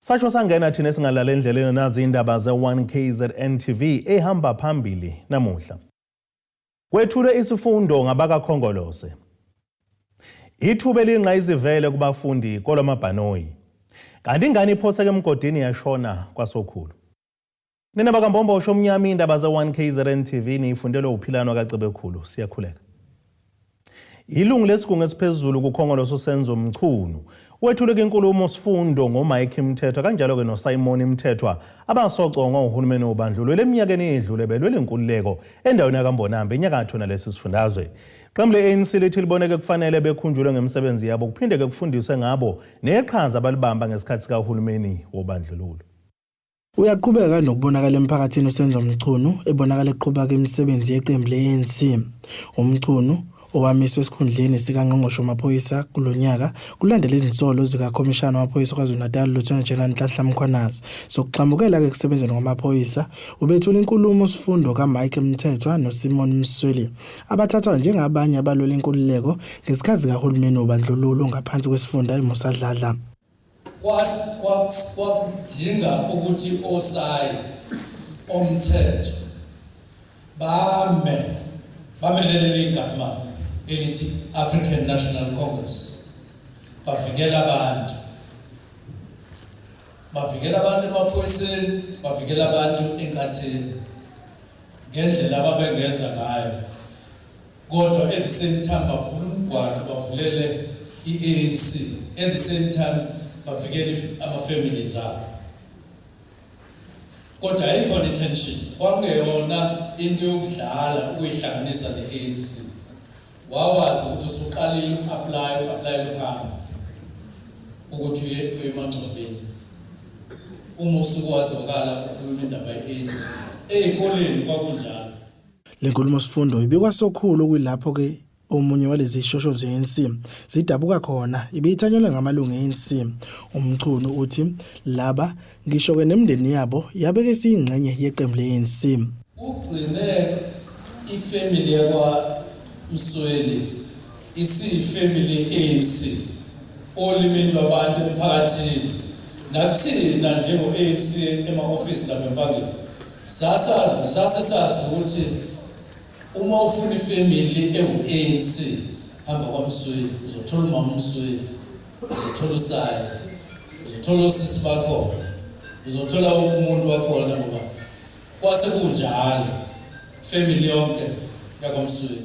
Sasho sangena thina esingalala endleleni nazi indaba ze-1 KZN TV ehamba phambili namuhla. Kwethulwe isifundo ngabakaKhongolose. Ithuba elingqayizivele kubafundi kolwamabhanoyi. Kanti ingane iphoseke emgodini yashona kwaSokhulu. Nina bakaMbombosho omnyama indaba ze-1 KZN TV niyifundelwe uPhilano kaCebekhulu. Siyakhuleka. Ilungu lesigungu esiphezulu kuKhongolose uSenzo Mchunu wethule inkulumo sifundo ngoMike Mthethwa kanjalo-ke noSimon Mthethwa abasocongwa uhulumeni wobandlululo eminyakeni eyedlule belwela inkululeko endaweni yaKaMbonambi enyakatho nalesi sifundazwe. Iqembu le-ANC lithi liboneke kufanele bekhunjulwe ngemisebenzi yabo kuphinde-ke kufundiswe ngabo neqhaza abalibamba ngesikhathi sikahulumeni wobandlululo. Uyaqhubeka nokubonakala emphakathini uSenzo Mchunu ebonakala eqhubaka imisebenzi yeqembu le-ANC. UMchunu owamiswa esikhundleni sikaNgqongqoshe wamaphoyisa kulo nyaka kulandela izinsolo zikaKhomishana wamaphoyisa KwaZulu-Natal Lieutenant General Nhlanhla Mkhwanazi zokugxambukela ekusebenzeni kwamaphoyisa. Ubethula inkulumo sifundo kaMike Mthethwa noSimon Msweli abathathwa njengabanye abalwela inkululeko ngesikhathi sikahulumeni wobandlululo ngaphansi kwesifunda iMusa Dladla. Kwakudinga ukuthi osayi omthetho bame bamelele ligama elithi African National Congress, bavikela abantu, bavikela abantu emaphoyiseni, bavikela abantu enkathini ngendlela ababengenza ngayo. Kodwa at the same time bavula umgwaqo, bavulele i-ANC, at the same time bavikele ama-families abo. Kodwa yayikhona i-tension, kwakungeyona into yokudlala ukuyihlanganisa ne-ANC. Wawazi ukuthi usuqalile uku-apply, uku-applyela ukuhamba ukuthi uye uye emangcwabeni. Uma usuke wazwakala ukhuluma indaba ye-ANC ey'koleni kwakunjalo. Le nkulumo-sifundo ibikwaSokhulu okuyilapho-ke omunye walezi zishoshovu ze-ANC zidabuka khona ibiyithanyelwe ngamalungu e-ANC. UMchunu uthi laba ngisho-ke nemindeni yabo yabeke isiyingxenye yeqembu le-ANC. Kugcine ifamily yakwa Msweli isiyifamily ye-ANC olimini lwabantu emphakathini nakuthina njengo-ANC ema-ofisi lapha eMpangeni. Sasazi sase sazi ukuthi uma ufuna ifamily ewu-ANC hamba kwaMsweli, uzothola umama uMsweli, uzothola uSayi, uzothola osisi bakhona, uzothola wonke umuntu wakhona ngoba kwase kunjalo family yonke yakwaMsweli.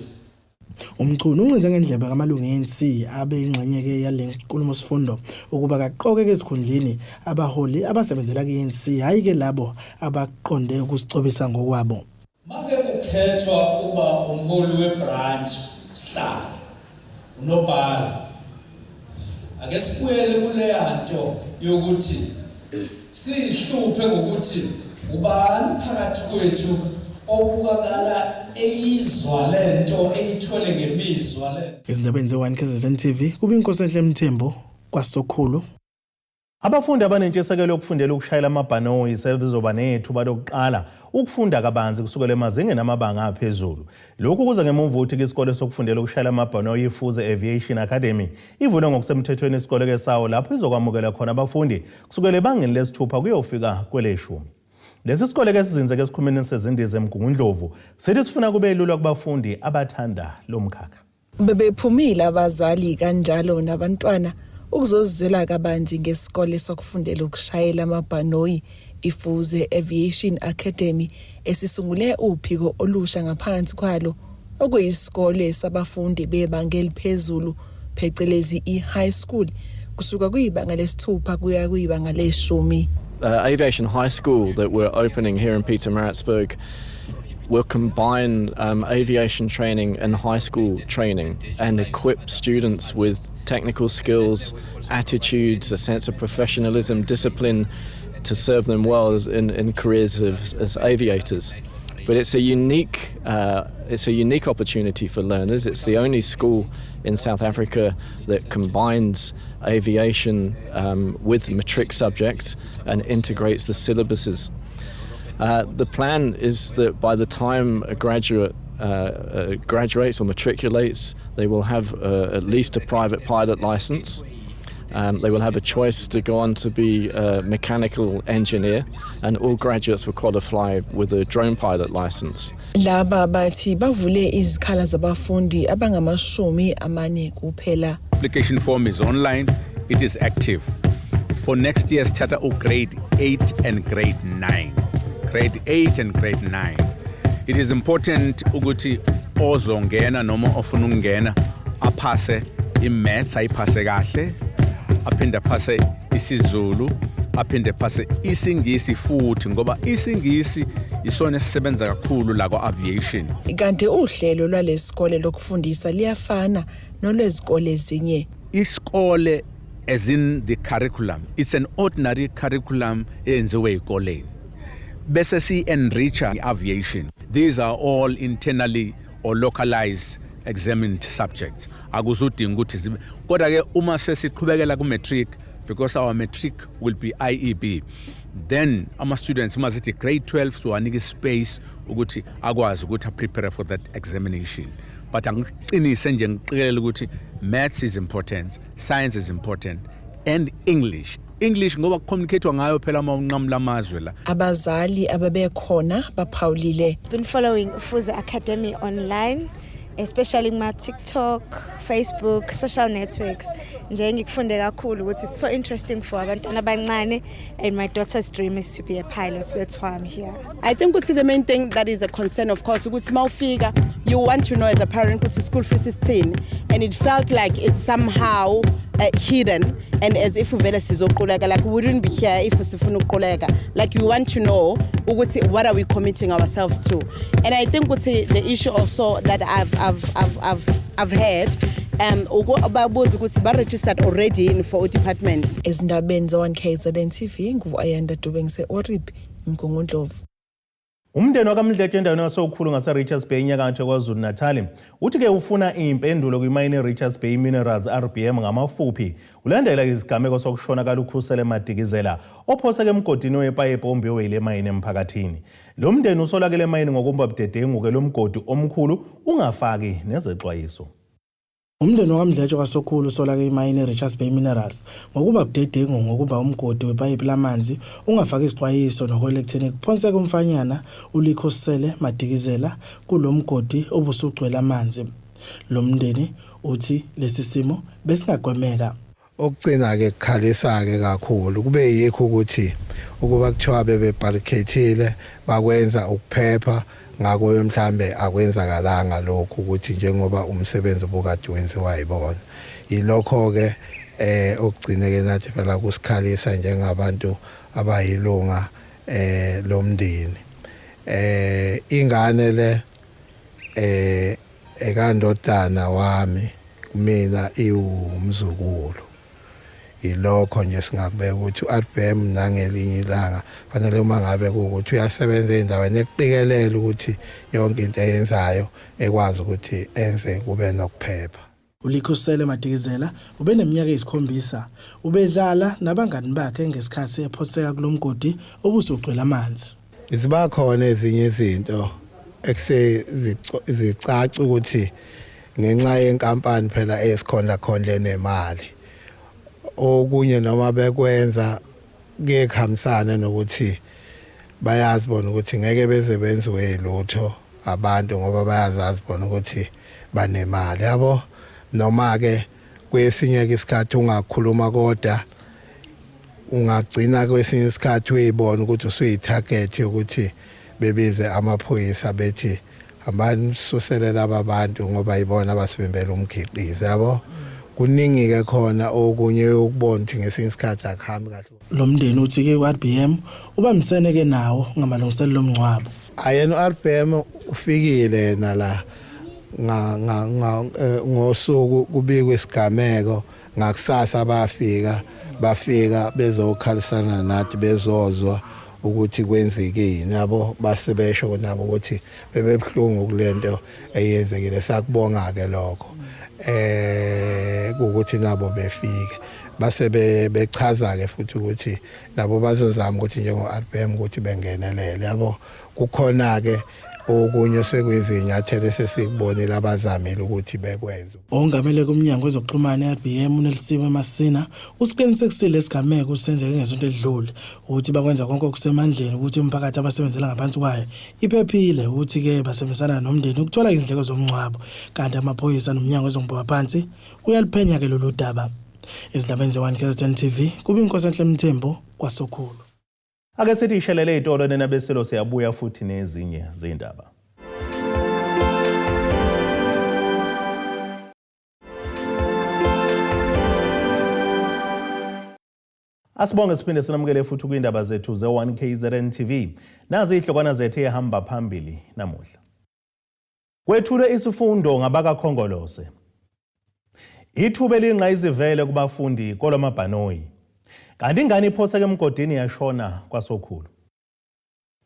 UMchunu uncinze ngendlebe kamalungu e-ANC abe ingxenye-ke yale nkulumo-sifundo ukuba kaqokeke ezikhundleni abaholi abasebenzela kwi-ANC, hhayi-ke labo abaqonde ukusicobisa ngokwabo. Make kukhethwa uba umholi we-branch, usihlalo, unobhala, ake sibuyele kuleya nto yokuthi siyihluphe ngokuthi ubani phakathi kwethu obukakala eyizwa lento eyithwele ngemizwa le. Ezindabeni ze-1 KZN TV kuBinkosenhle Mthembu kwaSokhulu. Abafundi abanentshisekelo yokufundela ukushayela amabhanoyi sebezoba nethuba lokuqala ukufunda kabanzi kusukela emazingeni amabanga aphezulu. Lokhu kuza ngemuva ukuthi isikole sokufundela ukushayela amabhanoyi iFuze Aviation Academy ivule ngokusemthethweni isikole sawo lapho izokwamukela khona abafundi kusukela ebangeni lesithupha kuyofika kweleshumi. Lesi sikole ke sizinze ke esikhumeni sezindiza eMgungundlovu sithi sifuna kube lula kubafundi abathanda lo mkhakha. Bebephumile abazali kanjalo nabantwana ukuzozizwela kabanzi ngesikole sokufundela ukushayela amabhanoyi iFuze Aviation Academy esisungule uphiko olusha ngaphansi kwalo okuyisikole sabafundi bebanga eliphezulu phecelezi i-high school kusuka kuyibanga lesithupha kuya kuyibanga leshumi. Aviation High School that we're opening here in Pietermaritzburg will combine aviation training and high school training and equip students with technical skills, attitudes, a sense of professionalism, discipline to serve them well in careers as aviators. But it's a unique opportunity for learners. It's the only school in South Africa that combines aviation with matric subjects and integrates the syllabuses. The plan is that by the time a graduate graduates or matriculates, they will have at least a private pilot license. They will have a choice to go on to be a mechanical engineer, and all graduates will qualify with a drone pilot license. Laba bathi bavule izikhala zabafundi abangama-40 kuphela. Application form is online, it is active. For next year, sithatha u-grade 8 and grade 9. Grade 8 and grade 9. It is important ukuthi ozongena noma ofuna ukungena aphase i-maths, ayiphase kahle, aphinde aphase isiZulu, aphinde aphase isiNgisi futhi, ngoba isiNgisi isona esisebenza kakhulu la kwa-aviation. Kanti uhlelo lwalesikole lokufundisa liyafana nolwezikole ezinye. Isikole, as in the curriculum, it's an ordinary curriculum eyenziwe ezikoleni, bese si-enricha aviation. These are all internally or localized examined subjects, akuzudinga ukuthi zibe. Kodwa-ke uma sesiqhubekela ku-matric, because our matric will be IEB, then ama-students uma zithi grade 12 siwanika ispace ukuthi akwazi ukuthi aprepare for that examination. But angiqinise nje, ngiqikelele ukuthi maths is important, science is important and English, English ngoba kucommunicatewa ngayo phela uma unqamula amazwe la. Abazali ababekhona baphawulile. Been following Fuze Academy online, especially kuma TikTok, Facebook, social networks. Nje ngikufunde kakhulu ukuthi it's so interesting for abantwana abancane, and my daughter's dream is to be a pilot. That's why I'm here. I think ukuthi the main thing that is a concern, of course, ukuthi mawufika you want to know as a parent ukuthi school fees isithini, and it felt like it's somehow hidden and as if vele sizoquleka. Like, we wouldn't be here if sifuna ukuquleka. Like, we want to know ukuthi what are we committing ourselves to. And I think ukuthi the issue also that I've heard babuza ukuthi ba registered already in for department. Ezindabeni ze-1 KZN TV, ngu-Ayanda Dube, ngise-Oribi, Mgungundlovu. Umndeni wakaMdletshe endaweni yasokhulu ngase-Richards Bay, enyakatho KwaZulu-Natal, uthi-ke ufuna iy'mpendulo kwimayini i-Richards Bay Minerals, RBM ngamafuphi, ulandela izigameko sokushona kaLukhusele Madikizela ophoseke emgodini wepayipi ombiwe yile mayini emphakathini. Lo mndeni usolakele emayini ngokumba budedengu-ke lo mgodi omkhulu ungafaki nezexwayiso. Umndeni wakaMdletshe kwaSokhulu usola-ke imayini i-Richards Bay Minerals ngokuba budedengu ngokuba umgodi wepayipi lamanzi ungafaki izixwayiso, noholela ekutheni kuphonseke umfanyana uLikhosele Madikizela kulo mgodi obusugcwele amanzi. Lo mndeni uthi lesi simo besingagwemeka. Okugcina-ke kukhalisa-ke kakhulu kube yikho ukuthi ukuba kuthiwa bebe-barricade bakwenza ukuphepha ngako, mhlambe akwenzakalanga lokhu ukuthi njengoba umsebenzi obukade wenziwa yibona. Yilokho-ke okugcine-ke nathi phela kusikhalisa njengabantu abayilunga lomndeni. Ingane le ekandodana wami, mina iwumzukulu. Yilokho nje singakubeka ukuthi u-RBM nangelinye ilanga fanele uma ngabe kuwukuthi uyasebenza endaweni ekuqikelela ukuthi yonke into eyenzayo ekwazi ukuthi enze kube nokuphepha. ULikhosele Madikizela ubeneminyaka eyisikhombisa, ubedlala nabangani bakhe ngesikhathi ephonseka kulo mgodi obusugcwele amanzi. Ziba khona ezinye izinto ekuse zicaca ukuthi ngenxa yenkampani phela esikhona khona nemali, okunye noma bekwenza kuye kuhambisane nokuthi bayazi bona ukuthi ngeke beze benziwe lutho abantu, ngoba bayazazi bona ukuthi banemali yabo. Noma ke kwesinye isikhathi ungakhuluma, kodwa ungagcina kwesinye isikhathi uyibona ukuthi usuyi-target ukuthi bebize amaphoyisa bethi hambani susele laba bantu ngoba yibona abasivimbela umkhiqizo yabo. Kuningi ke khona okunye ukubona ukuthi ngesinye isikhathi akuhambi kahle. Lo mndeni uthi-ke u-RBM ubambisene-ke nawo ngamalungiselelo omngcwabo. Ayena u-RBM ufikile yena la nga nga ngosuku kubikwe isigameko, ngakusasa bafika bezokhalisana nathi, bezozwa ukuthi kwenzekeni yabo. Base besho nabo ukuthi bebebhlungu kulento eyenzekile. Sakubonga ke lokho ukuthi nabo befike base bechaza ke futhi ukuthi nabo bazozama ukuthi njengo RBM ukuthi bengenelele yabo. Kukhona ke Okunye sekuyizinyathelo esesikubonile abazamile ukuthi bekwenze. Ongamele kumnyango wezokuxhumana e-RBM uNelisiwe Masina usiqinisekisile lesigameko senzeke ngesonto elidlule ukuthi bakwenza konke okusemandleni ukuthi umphakathi abasebenzela ngaphansi kwayo iphephile ukuthi-ke basebenzisana nomndeni ukuthola izindleko zomngcwabo kanti amaphoyisa nomnyango wezombopha uyaliphenya-ke lolu daba. Ezindabeni ze-1 KZN TV kubi Nkosenhle Mthembu kwaSokhulu. Ake sithi ishelele itolo nina besilo siyabuya futhi nezinye zindaba. Asibonge siphinde sinamukele futhi kwindaba zethu ze-1 KZN TV. Nazi ihlokwana zethu ehamba phambili namuhla. Kwethulwe isifundo ngabakaKhongolose. Ithuba elingqayizivele kubafundi kolwamabhanoyi. Kanti ingane iphoseke emgodini yashona kwaSokhulu.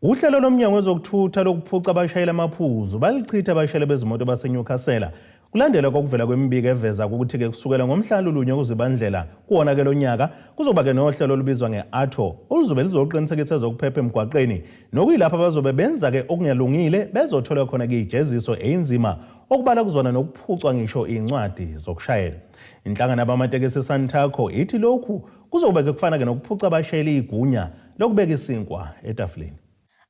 Uhlelo lomnyango wezokuthutha lokuphuca abashayeli amaphuzu balichitha abashayeli bezimoto baseNewcastle kulandela kokuvela kwemibiko eveza ukuthi-ke kusukela ngomhla lulunye kuZibandlela kuwona-ke lo nyaka kuzoba-ke nohlelo olubizwa nge-ATO oluzobe luzoqinisekisa ezokuphepha emgwaqeni nokuyilapho abazobe benza-ke okungalungile bezothola khona-ke ijeziso eyinzima okubala kuzona nokuphucwa ngisho iy'ncwadi zokushayela. Inhlangano yabamatekisi iSantaco ithi lokhu kuzobe-ke kufana-ke nokuphuca abashayeli igunya lokubeka isinkwa etafuleni.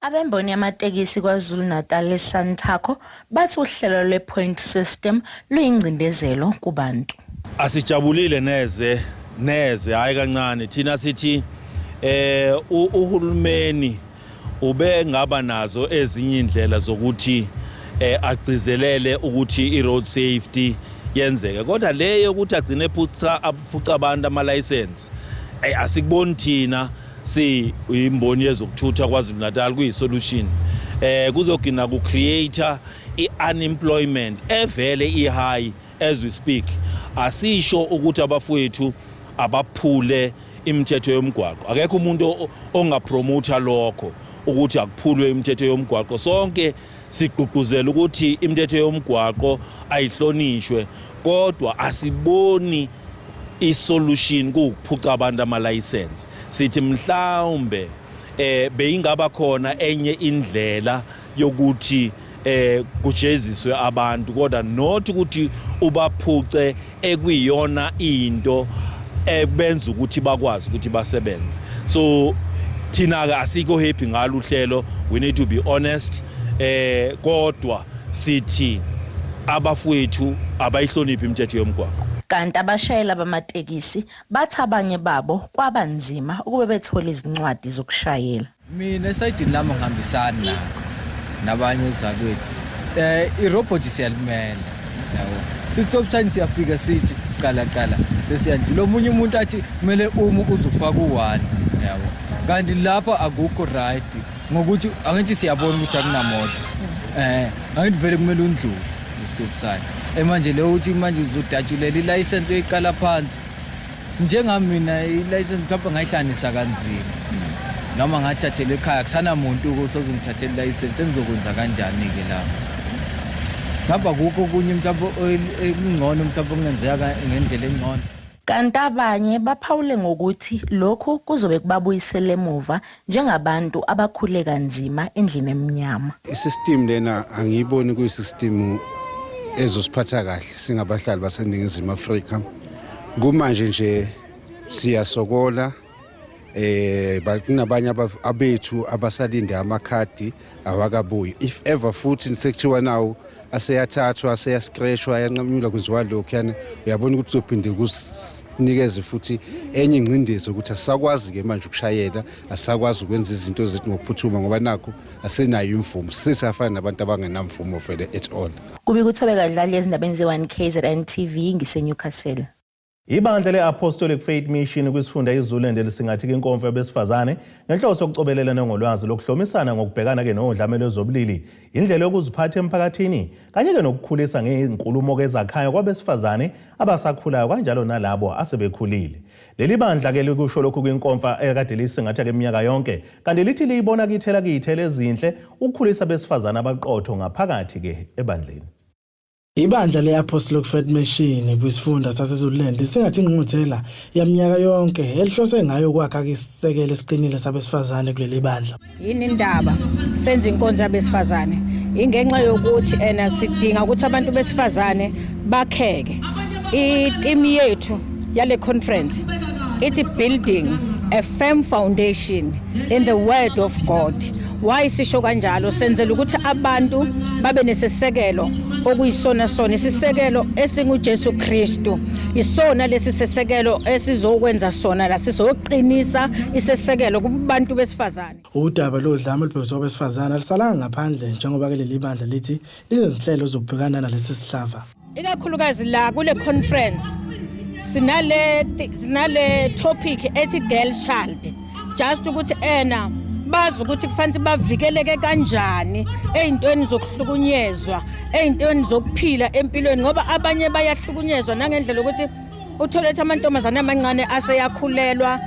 Abemboni yamatekisi KwaZulu-Natal eSantaco bathi uhlelo lwe-point system luyingcindezelo kubantu. Asijabulile neze neze, hayi kancane. Thina sithi uhulumeni ube ngaba nazo ezinye indlela zokuthi agcizelele ukuthi i-road safety yenzeke, kodwa leyo ukuthi agcine ephuca aphuca abantu ama-license, asikuboni thina si imboni yezokuthutha KwaZulu Natal kuyi-solution. Kuzogcina ku-create i-unemployment evele i-high as we speak. Asisho ukuthi abafowethu abaphule imithetho yomgwaqo, akekho umuntu ongapromotha lokho ukuthi akuphulwe imithetho yomgwaqo. Sonke sigqugquzela ukuthi imithetho yomgwaqo ayihlonishwe, kodwa asiboni isolution kuwukuphuca abantu ama-license. Sithi mhlawumbe beyingaba khona enye indlela yokuthi kujeziswe abantu, kodwa not ukuthi ubaphuce ekuyiyona into ebenza ukuthi bakwazi ukuthi basebenze. So thina ke asikho happy ngalo uhlelo, we need to be honest, kodwa sithi abafowethu abayihloniphi imithetho yomgwaqo. Kanti abashayeli bamatekisi bathi abanye babo kwaba nzima ukube bethole izincwadi zokushayela. Mina esayidini lami ngihambisani nakho nabanye ozakwethu. Irobot siyalimela, yabo. I-stop sign siyafika sithi qala qala sesiyandlula, omunye umuntu athi kumele uma uzofaka u-1, yabo. Kanti lapha akukho right ngokuthi angithi siyabona ukuthi akunamoto. Angithi vele kumele undlule i-stop sign. Manje leyo uthi manje uzodatshulela i-license uyiqala phansi. Njengami mina i-license mhlawumbe ngayihlanganisa kanzima noma ngathathelwa ekhaya, akusanamuntu osozongithathela i-license, sengizokwenza kanjani-ke lapho? Mhlawumbe akukho okunye mhlawumbe ekungcono mhlawumbe okungenzeka ngendlela engcono. Kanti abanye baphawule ngokuthi lokhu kuzobe kubabuyisela emuva njengabantu abakhule kanzima endlini emnyama. Isystem lena angiyiboni kuyisystem ezosiphatha kahle singabahlali baseNingizimu Afrika. Kumanje nje siyasokola, kunabanye abethu abasalinde amakhadi awakabuyi. If ever futhi sekuthiwa nawo aseyathathwa, aseyascratchwa, ayanqanyulwa, kwenziwa lokhu, yani uyabona ukuthi kuzophinde kusinikeze futhi enye ingcindezi ukuthi asisakwazi-ke manje ukushayela, asisakwazi ukwenza izinto zethu ngokuphuthuma ngoba nakho asenayo imvumo, sesiyafana nabantu abangenamvumo vele at all. Kubika uThobeka Dladla ezindabeni ze-1 KZN TV ngiseNewcastle. Ibandla le-Apostolic Faith Mission kwisifunda iZululand lisingathika inkomfa yabesifazane ngenhloso yokucobelelana ngolwazi lokuhlomisana ngokubhekana-ke nodlame lwezobulili, indlela yokuziphatha emphakathini kanye-ke nokukhulisa ngey'nkulumo-ke ezakhayo kwabesifazane abasakhulayo kanjalo nalabo asebekhulile. Leli bandla-ke likusho lokhu kwinkomfa ekade lisingatha-ke iminyaka yonke, kanti lithi liyibona kithela kuyithela ezinhle ukukhulisa abesifazane abaqotho ngaphakathi-ke ebandleni. Ibandla le-Apostolic Faith Mission kwisifunda saseZululand lisingathe ingqungquthela yaminyaka yonke elihlose ngayo ukwakha isisekelo esiqinile sabesifazane kuleli bandla. Yini indaba senza inkonzo yabesifazane? Ingenxa yokuthi ena sidinga ukuthi abantu besifazane bakheke. I-theme yethu yale conference ithi building a firm foundation in the word of God. Why sisho kanjalo? Senzela ukuthi abantu babe nesisekelo okuyisona sona isisekelo esinguJesu Kristu. Isona lesi sisekelo esizokwenza sona la sizoqinisa isisekelo kubantu besifazane. Udaba lodlame olubhekiswe kwabesifazane alusalanga ngaphandle njengoba ke leli bandla lithi linezinhlelo zokubhekana nalesi sihlava. Ikakhulukazi la kule conference sinale sinale topic ethi girl child, just ukuthi ena bazi ukuthi kufanele bavikeleke kanjani ey'ntweni zokuhlukunyezwa, ey'ntweni zokuphila empilweni, ngoba abanye bayahlukunyezwa nangendlela ukuthi uthole ukuthi amantombazane amancane aseyakhulelwa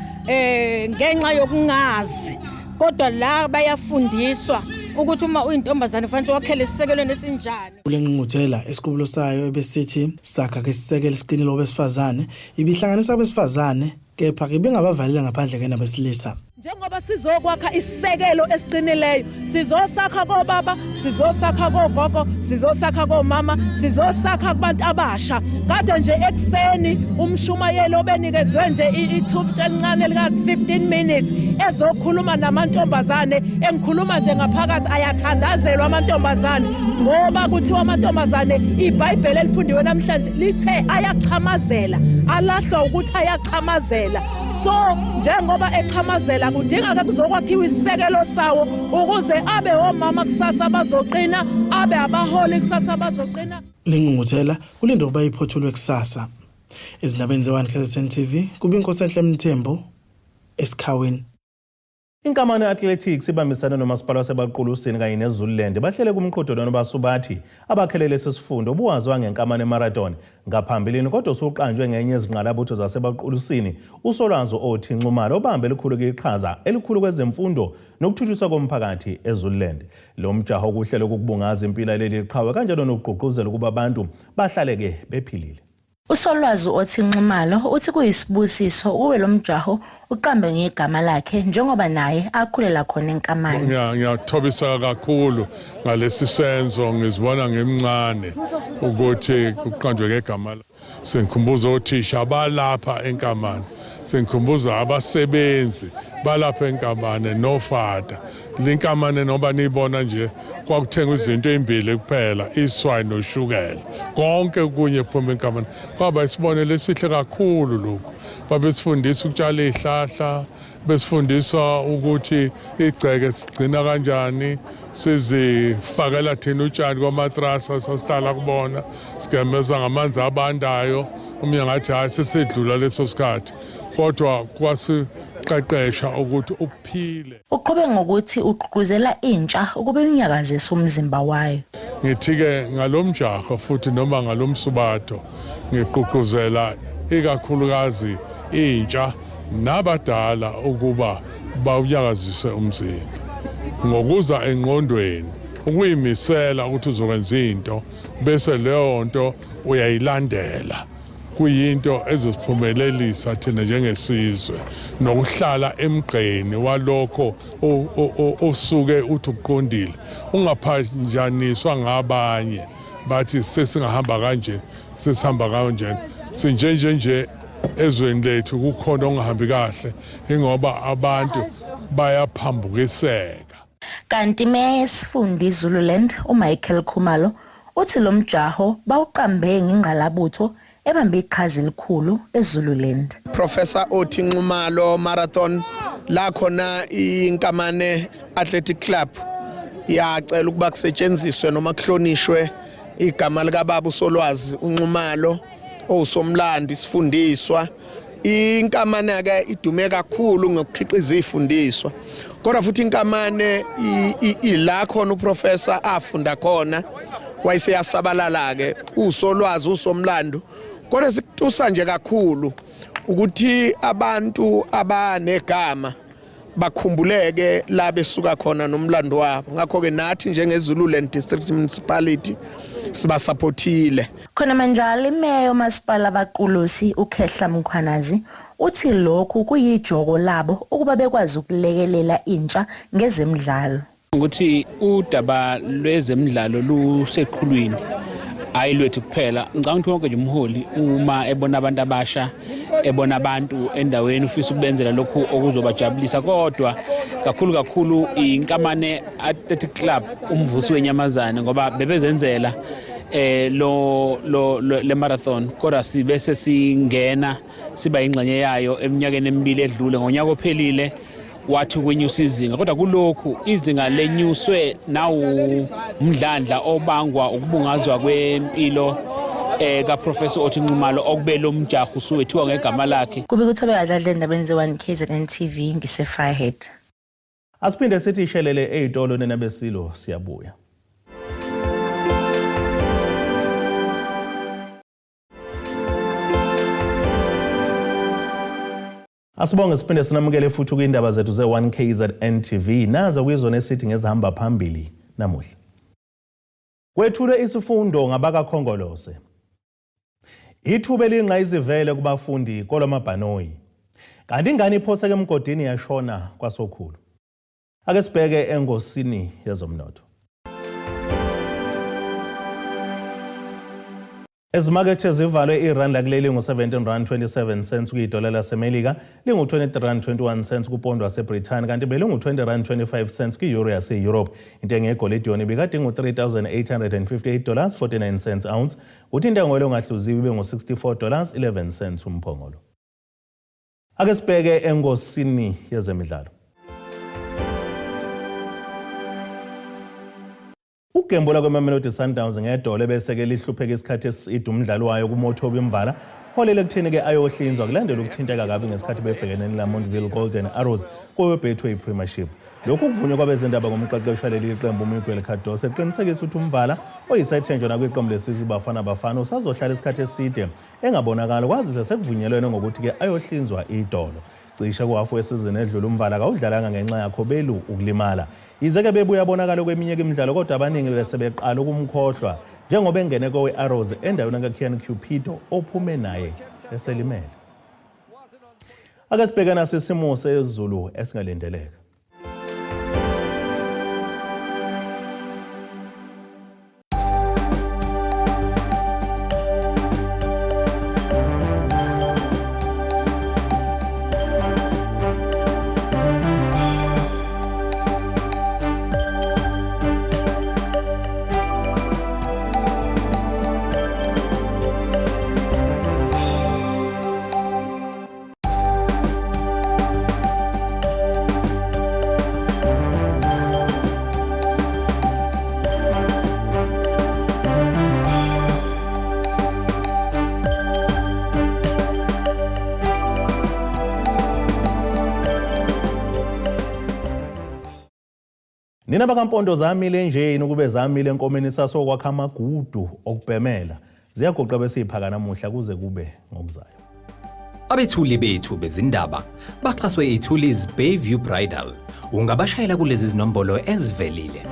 ngenxa yokungazi. Kodwa la bayafundiswa ukuthi uma uyintombazane kufanele wakhele isisekelweni esinjani. Kule ngqungquthela esiqubulo sayo ebesithi sakha ke isisekelo esiqinile kwabesifazane ibihlanganisa abesifazane kepha ibingabavalile ngaphandle ke nabesilisa. Njengoba sizokwakha isisekelo esiqinileyo, sizosakha kobaba, sizosakha kogogo, sizosakha komama, sizosakha kubantu abasha. Kade nje ekuseni umshumayeli obenikezwe nje ithuba elincane lika-15 minutes ezokhuluma namantombazane, engikhuluma nje ngaphakathi ayathandazelwa amantombazane, ngoba kuthiwa amantombazane iBhayibheli elifundiwe namhlanje lithe ayaxhamazela, alahlwa ukuthi ayaxhamazela. So njengoba exhamazela kudingeka kuzokwakhiwa isisekelo sawo ukuze abe omama kusasa bazoqina, abe abaholi kusasa bazoqina. Lengqungquthela kulindwe ukuba iphothulwe kusasa. Ezindabeni ze-1 KZN TV kuBinkosi Enhle Mthembu eSikhaweni. Inkamane Athletics ibambisane nomasipala waseBaqulusini kanye neZululand bahlele kumqhudelwano basubathi abakhele lesi sifundo obuwaziwa ngenkamane marathon ngaphambilini, kodwa usuqanjwe ngenye yezinqalabutho zaseBaqulusini uSolwazi Othi Nxumalo obambe elikhulu iqhaza elikhulu kwezemfundo nokuthuthukiswa komphakathi eZululand. Lo mjaho okuhlelo ukubungaza impilo leli qhawe kanjalo nokugqugquzela ukuba abantu bahlaleke bephilile. USolwazi Othi Nxumalo uthi kuyisibusiso uwe lo mjaho uqambe ngegama lakhe njengoba naye akhulela khona enkamane. Ngiyathobisa kakhulu ngalesi senzo, ngizibona ngimncane ukuthi kuqanjwe ngegama. Sengikhumbuza othisha balapha enkamane, sengikhumbuza abasebenzi balapha enkamane nofada. Linkamane noba niyibona nje kwakuthengwa izinto ezimbili kuphela, iswayi noshukela, konke kunye kuphuma enkamane. Kwaba isibonelo esihle kakhulu lokhu. Babesifundisa ukutshala izihlahla, besifundisa ukuthi igceke sigcina kanjani, sizifakela thina utshani kwamatrasa sasihlala kubona, sigemeza ngamanzi abandayo. Umnyango ngathi hayi sesedlula leso sikhathi, kodwa kwasiqeqesha ukuthi uphile. Uqhube ngokuthi ugqugquzela intsha ukuba inyakazise umzimba wayo. Ngithi-ke ngalomjaho futhi noma ngalomsubatho ngigqugquzela ikakhulukazi intsha nabadala ukuba bawunyakazise umzimba ngokuza engqondweni, ukuyimisela ukuthi uzokwenza into bese leyo nto uyayilandela. Kuyinto ezosiphumelelisa thina njengesizwe nokuhlala emgqeni walokho osuke uthi uqondile, ungaphanjaniswa ngabanye bathi sesingahamba kanje, sesihamba kanje, sinjenje nje ezweni lethu kukhona okungahambi kahle ingoba abantu bayaphambukiseka. Kanti imeya yesifunda iZululand uMichael Khumalo uthi lo mjaho bawuqambe ngengqalabutho ebambe iqhaza elikhulu eZululand. Professor Othi Nxumalo Marathon la khona iNkamane Athletic Club yacela ukuba kusetshenziswe noma kuhlonishwe igama likababa uSolwazi uNxumalo owusomlando isifundiswa. Inkamane ke idume kakhulu ngokukhiqiza izifundiswa, kodwa futhi inkamane ila khona uprofessor afunda khona wayeseyasabalala ke usolwazi usomlando. Kodwa sikutusa nje kakhulu ukuthi abantu abanegama bakhumbuleke la besuka khona nomlando wabo. Ngakho-ke nathi njengeZululand District Municipality sibasaphothile. Khona manjalo imeya yomasipala Baqulusi uKhehla Mkhwanazi uthi lokhu kuyijoko labo ukuba bekwazi ukulekelela intsha ngezemidlalo. Ukuthi udaba lwezemidlalo luseqhulwini, hayi lwethu kuphela. Ngicabanga ukuthi wonke nje umholi uma ebona abantu abasha, ebona abantu endaweni, ufisa ukubenzela lokhu okuzobajabulisa. Kodwa kakhulu kakhulu iNkamane Athletic Club, umvusi wenyamazane, ngoba bebezenzela lo lo le marathon, kodwa sibe singena siba ingxenye yayo eminyakeni emibili edlule. Ngonyaka ophelile wathi ukwenyusa izinga, kodwa kulokhu izinga lenyuswe nawu umdlandla obangwa ukubungazwa kwempilo kaProfessor Otty Nxumalo, okube lo mjaho usuwethiwa ngegama lakhe. Kube kuThobeka Dladla endabeni ze-1 KZN TV ngise-Vryheid. Asiphinde sithi ishelele ey'tolo nina besilo, siyabuya. Asibonge, siphinde sinamukele futhi kwindaba zethu ze-1 KZN TV. Nazo kuyizona esithi ngezihamba phambili namuhla. Kwethulwe isifundo ngabakaKhongolose. Ithuba elingqayizivele kubafundi kolwamabhanoyi. Kanti ingane iphoseke emgodini yashona kwaSokhulu. Ake sibheke engosini yezomnotho. Ezimakethe zivalwe irandi lakuleli ngu-17 rand 27 cents kuyidola laseMelika, lingu-23 rand 21 cents kupondo waseBrithani, kanti belingu-20 rand 25 cents kwi-euro yase-Europe. Intengo yegolide yona ibikade ingu-$3,858 49 cents ounce, kuthi intengo elongahluziwe ibe ngu-$64 11 cents umphongolo. Ake sibheke engosini yezemidlalo. Ukugembula kweMamelodi Sundowns ngedolo ebeseke lihlupheka isikhathi eside umdlali wayo kuMothobi Mvala holele ekutheni-ke ayohlinzwa kulandela ukuthinteka kabi ngesikhathi bebhekene neLamontville Golden Arrows koweBetway Premiership. Lokhu kuvunywe kwabezindaba ngomqeqeshi waleli qembu uMiguel Cardoso, eqinisekisa ukuthi uMvala oyisethenjwa nakwiqembu lesizwe Bafana Bafana usazohlala isikhathi eside engabonakali, kwazise sekuvunyelwene ngokuthi-ke ayohlinzwa idolo. Cishe kuhafu wesizini edlule uMvala kawudlalanga ngenxa yakho belu ukulimala. Yize-ke bebuya bonakala kweminye imidlalo, kodwa abaningi bese beqala ukumkhohlwa njengoba engene kowe-Arrows endaweni kaKian Cupido ophume naye eselimele. Ake sibheke naso isimo sezulu esingalindeleka. Nina bakampondo zamile nje yini ukube zamile enkomeni sasokwakha amagudu okubhemela. Ziyagoqa bese iphaka namuhla kuze kube ngokuzayo. Abethuli bethu bezindaba baxhaswe iThulis Bayview Bridal. Ungabashayela kulezi zinombolo ezivelile.